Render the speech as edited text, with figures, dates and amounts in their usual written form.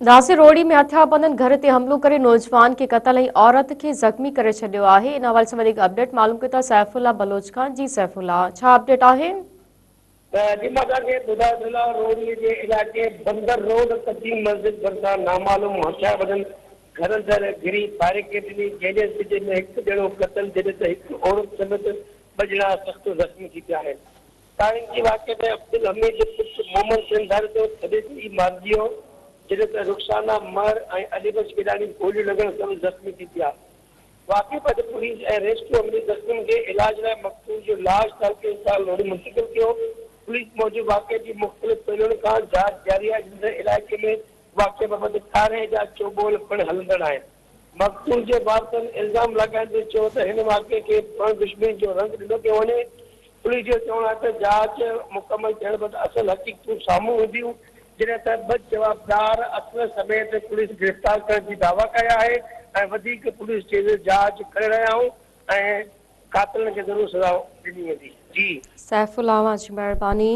ناصر روهڙي ۾ هٿياربندن گهر تي حملو ڪري نوجوان کي قتل ۽ عورت کي زخمي ڪري ڇڏيو آهي. ان حوالي سان وڌيڪ اپڊيٽ معلوم ڪيون ٿا سيف الله بلوچ کان. جي سيف الله ڇا اپڊيٽ آهي؟ جي مان توهان کي ٻڌايو ٿو هلان روهڙي جي علائقي بندر روڊ قديم مسجد ڀرسان نامعلوم هٿياربندن گهر اندر گهري فائرنگ ڪري ڏني جنهن جي نتيجي ۾ هڪ ڄڻو قتل جڏهن ته هڪ عورت سميت ٻه ڄڻا سخت زخمي ٿي پيا آهن. فائرنگ جي واقعي ۾ عبدالحميد پٽ محمد حسين ڌاريجو ٿڏي تي ئي مارجي ويو، جڏهن ته رخسانه مهر ۽ علي بخش گڏاڻي گوليون لڳڻ سبب زخمي ٿي پيا. واقعي بعد پوليس ۽ ريسڪيو عملي زخمين کي علاج لاء مقتول جو لاش تعلقي اسپتال روهڙي منتقل ڪيو. پوليس موجب واقعي جي مختلف پهلوئن کان جاچ جاري آهي، جڏهن ته علائقي ۾ واقعي بابت ٺاري جا چوٻول پڻ هلندڙ آهن. مقتول جي وارثن الزام لڳائيندي چيو ته هن واقعي کي پڻ دشمني جو رنگ ڏنو پيو وڃي. پوليس جو چوڻ آهي ته جاچ مڪمل ٿيڻ بعد اصل حقيقتون سامهون اينديون، جڏهن ته ٻه جوابدار اسلحي سميت پوليس گرفتار ڪرڻ جي دعويٰ ڪئي آهي ۽ وڌيڪ پوليس چيز جاچ ڪري رهيا آهيون ۽ قاتلن کي ضرور سزا ڏني ويندي. جي. سيف الله اوهان جي مهرباني.